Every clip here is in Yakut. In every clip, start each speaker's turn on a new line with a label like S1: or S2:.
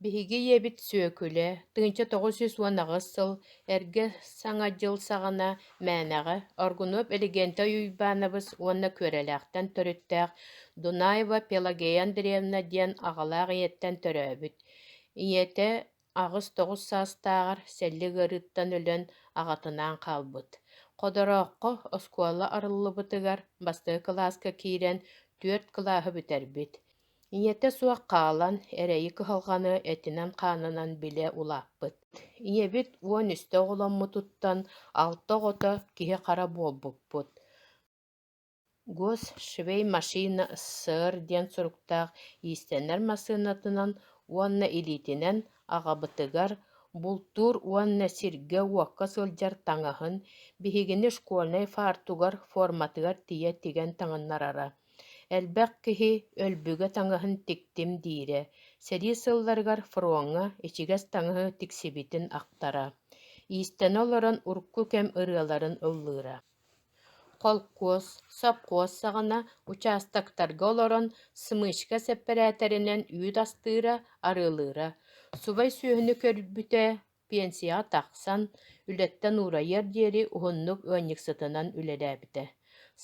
S1: Биһиги ийэбит Сүөкүлэ 1918 сыл эргэ Саҥа дьыл саҕана мээнэҕэ Аргунов Элигиэнтэй Уйбаанабыс уонна Күөрэлээхтэн төрүттээх Дунаева Пелагея Андреевна диэн аҕалаах ийэттэн төрөөбүт. Ийэтэ 8-9 саастааҕар сэллик ыарыыттан өлөн аҕатынаан хаалбыт. Ходорооххо оскуола арыллыбытыгар бастакы кылааска киирэн түөрт кылааһы бүтэрбит. Ийэтэ суох хаалан, эрэйи-кыһалҕаны этинэн-хаанынан билэ улааппыт. Ийэбит 13 оҕоломмутуттан алта оҕото киһи-хара буолбуппут. «Госшвеймашина СССР» диэн суруктаах иистэнэр массыынатынан уонна илиитинэн аҕабытыгар бултуур уонна сиргэ-уокка сылдьар таҥаһын биһигини школьнай фартугар форматыгар тиийэ тигэн таҥыннарара. Элбэх киһи өлбүгэ таҥаһын тиктим диирэ, сэрии сылларыгар фроҥҥа ичигэс таҥаһы тиксибитин ахтара, иистэнэ олорон урукку кэм ырыаларын ыллыыра. Холкуос, сопхуос саҕана учаастактарга олорон смычка сэппэрээтэринэн үүт астыыра, арыылыыра, субай сүөһүнү көрбүтэ, Пенсияҕа тахсан, үлэттэн уурайыар диэри уһуннук ыанньыксытынан үлэлээбитэ.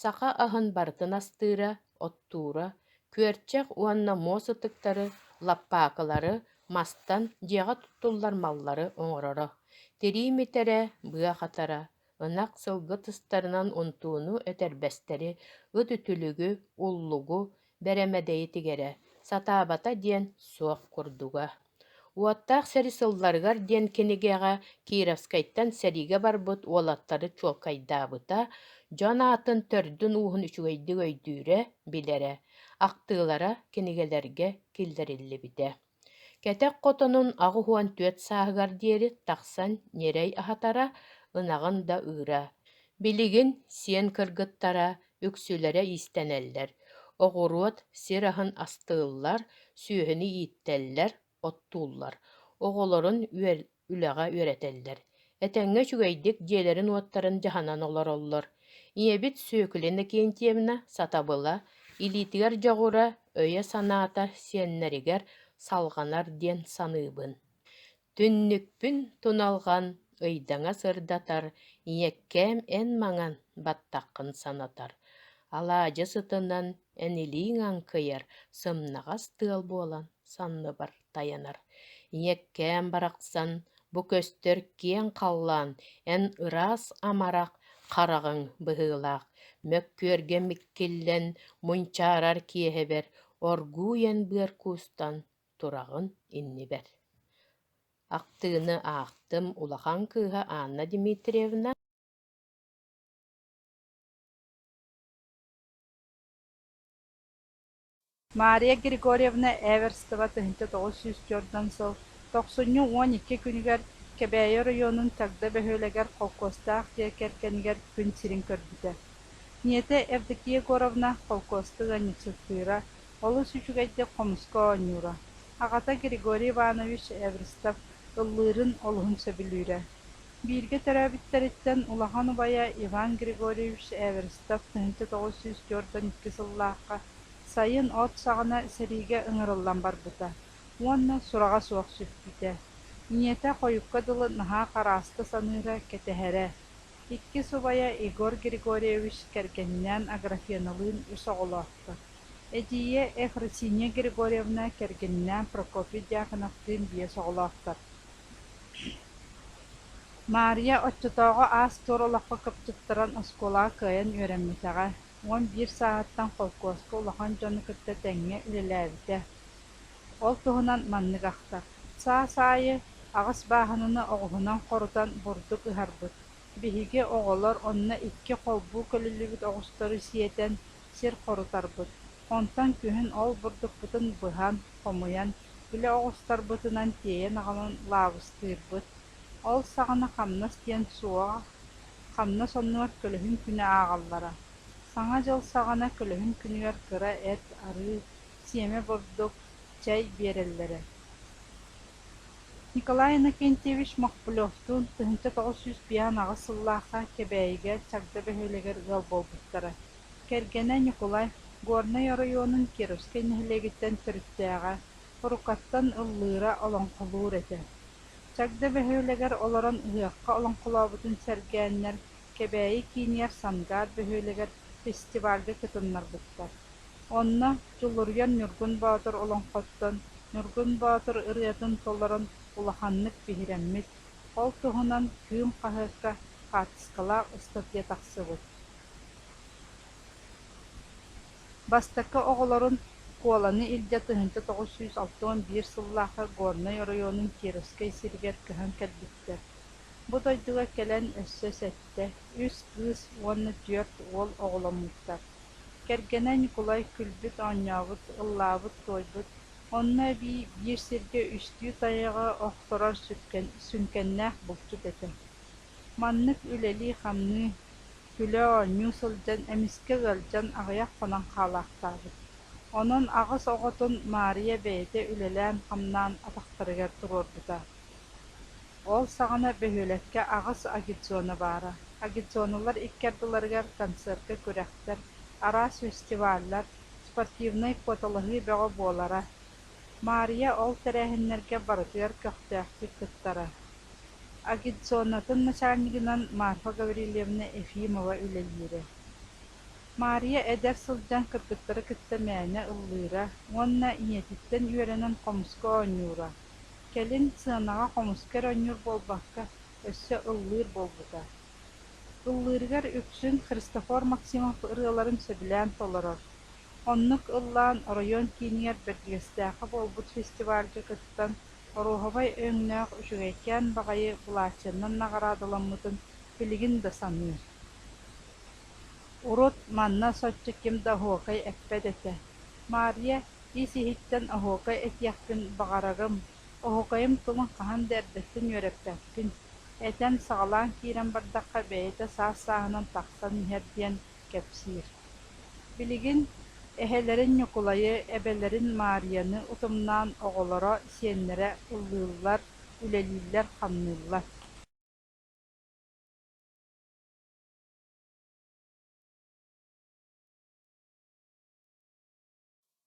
S1: Саха аһын барытын астыыра, оттуура, күөрчэх уонна муос ытыктары, лаппаакылары, мастан дьиэҕэ туттуллар маллары оҥороро. Тирии имитэрэ, быа хатара, ынах, сылгы тыстарынан унтууну, этэрбэстэри, ыт үтүлүгү, уллугу, бэрэмэдэйи тигэрэ, сатаабата диэн суох курдуга. Уоттаах сэрии сылларыгар диэн кинигэҕэ Кировскайтан сэриигэ барбыт уолаттары чуолкайдаабыта, дьон аатын төрдүн-ууһун үчүгэйдик өйдүүрэ, билэрэ, ахтыылара кинигэлэргэ киллэриллибитэ. Кэтэх хотонун 84 сааһыгар диэри тахсан ньирэй аһатара, ынаҕын да ыыра. Билигин сиэн кыргыттара үксүлэрэ иистэнэллэр, оҕуруот, сир аһын астыыллар, сүөһүнү ииттэллэр, оттууллар, оҕолорун үлэҕэ үөрэтэллэр. Этэҥҥэ үчүгэйдик дьиэлэрин-уоттарын дьаһанан олороллор. Ийэбит Сүөкүлэ Иннокентьевна сатабыла, илиитигэр дьоҕура, өйө-санаата сиэннэригэр салҕанар диэн саныыбын. Түннүкпүн туналҕан ыйдаҥа сырдатар, ийэккээм эн маҥан баттаххын санатар, алаадьы сытынан эн илииҥ аҥкыйар, сымнаҕас тыал буолан санныбар тайанар. Ийэккээм барахсан, бу көстөр киэҥ халлаан эн ыраас амарах хараҕыҥ быһыылаах, мөккүөргэ миккиллэн мунчаарар киэһэбэр оргууй эн быар куустан тураҕын иннибэр. Ахтыыны аахтым улахан кыыһа Анна Дмитриевна.
S2: Мария Григорьевна Эверстова 1904 сыл тохсунньу 12 күнүгэр Кэбээйи оройуонун Чагда бөһүөлэгэр холкуостаах дьиэ кэргэнигэр күн сирин көрбүтэ. Ийэтэ Евдокия Егоровна холкуоска ыанньыксыттыыра, олус үчүгэйдик хомуска оонньуура. Аҕата Григорий Иванович Эверстов ыллыырын олуһун сөбүлүүрэ. Бииргэ төрөөбүттэриттэн улахан убайа Иван Григорьевич Эверстов 1942 сыллаахха сайын от саҕана сэриигэ ыҥырыллан барбыта уонна сураҕа суох сүппүтэ. Ийэтэ хойукка дылы наһаа харааста саныыра, кэтэһэрэ. Иккис убайа Егор Григорьевич кэргэнинээн Аграфеналыын үс оҕолоохтор. Эдьиийэ Ефросинья Григорьевна кэргэнинээн Прокопий Дьяконовтыын биэс оҕолоохтор. Маарыйа оччотооҕу аас-туор олоххо кыпчыттаран оскуолаҕа кыайан үөрэммэтэҕэ, 11 сааһыттан холкуоска улахан дьону кытта тэҥҥэ үлэлээбитэ. Ол туһунан маннык ахтар: «Саас аайы аҕыс бааһынаны оҕуһунан хорутан бурдук ыһарбыт. Биһиги, оҕолор, онно икки холбуу көлүллүбүт оҕустары сиэтэн сир хорутарбыт. Онтон күһүн ол бурдукпутун быһан, хомуйан, били оҕустарбытынан тиэйэн аҕалан лаабыстыырбыт. Ол саҕана хамнас диэн суоҕа, хамнас оннугар көлөһүн күнэ ааҕаллара. Саҥа дьыл саҕана көлөһүн күнүгэр кыра эт, арыы, сиэмэ бурдук, чэй биэрэллэрэ. Николай Иннокентьевич Мохпулевтуун 1958 сыллаахха Кэбээйигэ Чагда бөһүөлэгэр ыал буолбуттара. Кэргэнэ Ньукулай Горнай оройуонун Кировскай нэһилиэгиттэн төрүттээҕэ. Уруккаттан ыллыыра, олоҥхолуур этэ. Чагда бөһүөлэгэр олорон ыһыахха олоҥхолообутун сэргээннэр, Кэбээйи киинигэр Сангаар бөһүөлэгэр фестивальга кытыннарбыттар. Онно Дьулуруйар Ньургун Боотур олоҥхоттон Ньургун Боотур ырыатын толорон улаханнык биһирэммит, ол туһунан «Кыым» хаһыакка хаартыскалаах ыстатыйа тахсыбыт. Бастакы оҕолорун Куоланы илдьэ 1961 сыллаахха Горнай оройуонун Кировскай сиригэр көһөн кэлбиттэр. Бу дойдуга кэлэн өссө сэттэ, үс кыыс уонна түөрт уол оҕоломмуттар. Кэргэнэ Ньукулай күлбүт-оонньообут, ыллаабыт-туойбут, онно эбии биир сиргэ үстүү тайаҕы охторор сүҥкэннээх булчут этэ. Маннык үлэлии-хамныы, күлэ-оонньуу сылдьан эмискэ ыалдьан аҕыйах хонон хаалаахтаабыт. Онон аҕыс оҕотун Маарыйа бэйэтэ үлэлээн-хамнаан атахтарыгар туруорбута. Ол саҕана бөһүөлэккэ аҕыс агитзона баара. Агитзоналар икки ардыларыгар концертка күрэхтэр, араас фестиваллар, спортивнай куоталаһыы бөҕө буолара. Маарыйа ол тэрээһиннэргэ барытыгар көхтөөхтүк кыттара. Агитзонатын начальнигынан Марфа Гаврильевна Ефимова үлэлиирэ. Маарыйа эдэр сылдьан кыргыттары кытта мээнэ ыллыыра уонна ийэтиттэн үөрэнэн хомуска оонньуура. Кэлин сыанаҕа хомуска эрэ оонньуур буолбакка, өссө ыллыыр буолбута. Ыллыырыгар үксүн Христофор Максимов ырыаларын сөбүлээн толорор. Оннук ыллаан оройуон киинигэр Бэрдьигэстээххэ буолбут фестивальга кыттан, оруоһабай өҥнөөх үчүгэйкээн баҕайы былаачыйанан наҕараадаламмытын билигин да саныыр. Урут манна соччо ким да оһуокай эппэт этэ. Маарыйа ис-иһиттэн оһуокай этиэхпин баҕарарым, оһуокайым тылын хаһан да эрдэттэн үөрэппэппин, этэн саҕалаан киирэн бардахха бэйэтэ саас-сааһынан тахсан иһэр диэн кэпсиир. Билигин эһэлэрин Ньукулайы, эбэлэрин Маарыйаны утумнаан оҕолоро, сиэннэрэ ыллыыллар, үлэлииллэр-хамныыллар.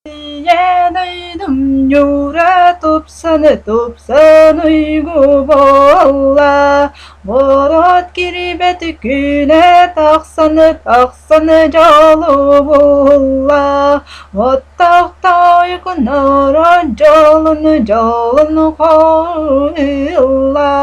S3: Ийэ дойдум ньуура тупсан, тупсан уйгу буолла, Борот кирибэт күнэ тахсан, тахсан дьолу булла. Оттох тойук норуот дьолун, дьолун хоһуйла.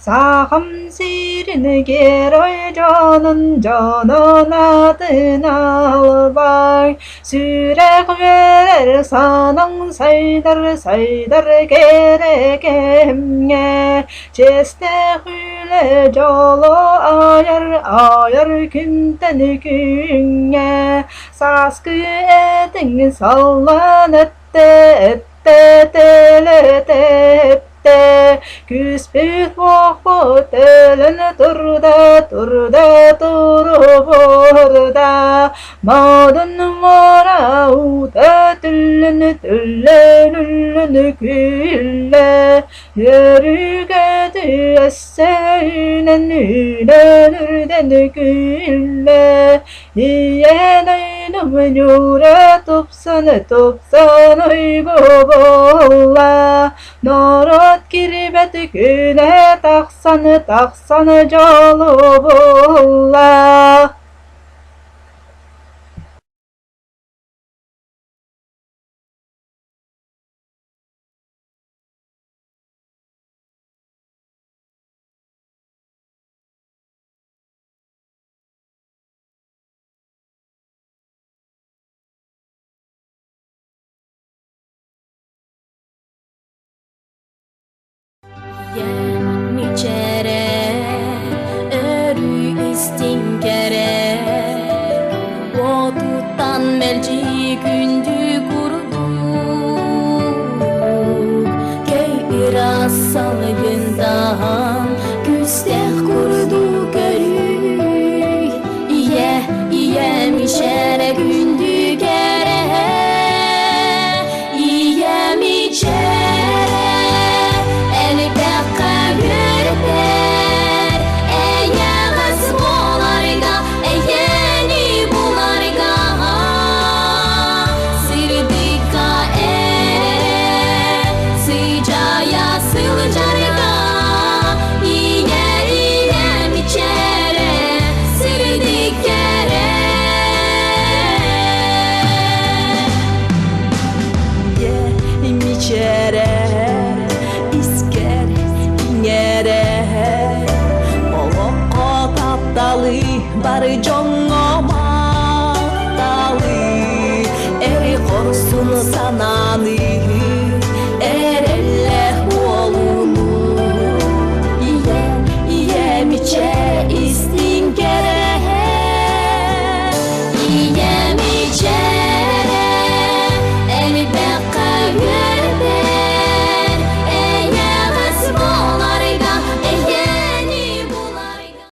S3: Сахам сирин герой дьонун, дьонун атын албай. Сүрэх үөрэр, санаҥ сайдар, сайдар кэрэ кэмҥэ Чиэстээх үлэ дьоло айар, айар күнтэн күҥҥэ Сааскы этиҥ саллан эттэ, эттэ тэлэтэ эттэ Күүспүт-уохпут өлөн турда, турда туругурда Модун муора уута түллүн, түллэн үллүн күллэ Үөрүүгэ өссө үүнэн үүнэн үрдэн күллэ Ийэ дойдум ньуура тупсан тупсан уйгу буолла Норуот кирбэт күнэ тахсан тахсан дьолу булла.
S4: Мичээрэ өрүү истиҥ кэрэ уотуттан мэлдьи күндү курдук кэй ыраас салгынтан күүстээх курдук көрүй ийэ ийэ мичээрэ күндү кэрэ Ийэ мичээрэ элбэххэ үөрэтэр, эйэҕэс буоларга, эйэни буларга, сырдыкка эрэр. Хорсун санааны.